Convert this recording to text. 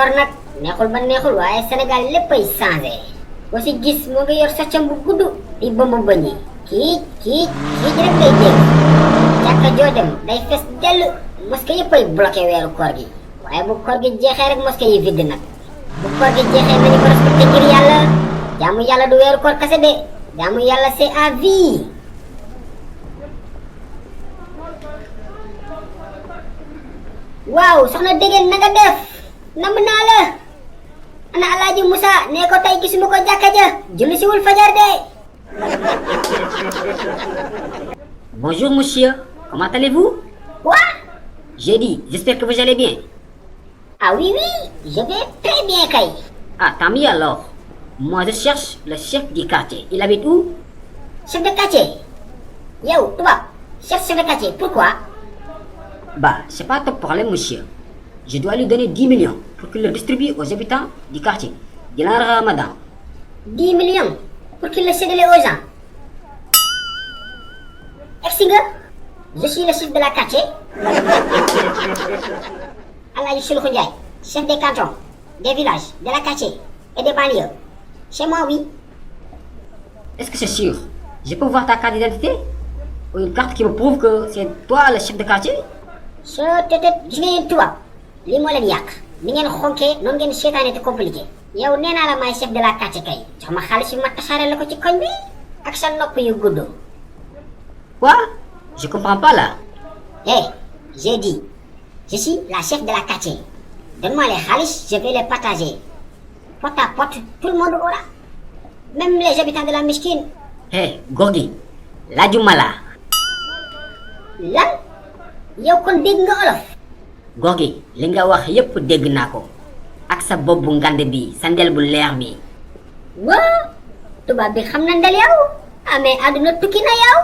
Senghor nag neexul ba neexul waaye Sénégal léppay changé ko si gis moo ngi yor saccam bu gudd di bëmb bëñi kii rek ngay dégg jàkka joo dem day fes dell mosquée yëppay bloqué weeru koor gi waaye bu koor gi jeexee rek mosquée yi vide nag bu koor gi jeexee nañu ko respecté ngir yàlla jaamu yàlla du weeru koor kase de jaamu yàlla c'est à vie. waaw soxna Dégeen na nga def namm naa la ana Alaaji Moussa nee ko tey gisuma ko jàkka ja julli siwul fajar de. Bonjour monsieur, comment allez-vous? Quoi? J'ai dit, j'espère que vous allez bien. Ah oui, je vais très bien kay. Ah, tant mieux alors. Moi je cherche le chef du quartier. Il habite où? Chef de quartier? Yow, tubaab, chef de quartier, pourquoi? Bah, c'est pas ton problème monsieur. Je dois lui donner 10 millions pour qu'il le distribue aux habitants du quartier. Durant le Ramadan. 10 millions pour qu'il le séddale aux gens. Egsi nga? Je suis le chef de la quartier. Alaaji Sulukhu Ndiaye, chef des cantons, des villages, de la quartier et des banlieues. Chez moi, oui. Est-ce que c'est sûr? Je peux voir ta carte d'identité? Ou une carte qui me prouve que c'est toi le chef de quartier? gis nga yéen tubaab lii moo leen yàq ni ngeen xonkee noonu ngeen seetaane te compliqué yow nee naa la maay chef de la quartier kay jox ma xaalis bi ma tasaare la ko ci koñ bi ak sa nopp yu gudd. Quoi? Je comprends pas là. J'ai dit je suis la chef de la quartier donne-moi les xaalis je vais les partager porte à porte tout le monde aura même les habitants de la Miskine. góor gi laajuma la. lan yow kon dégg nga olof. góor gi li nga wax yépp dégg naa ko ak sa bopp bu ngand bi sa ndel bu leer mi. waa tubaab bi xam na ndel yow amee àdduna tukki na yow.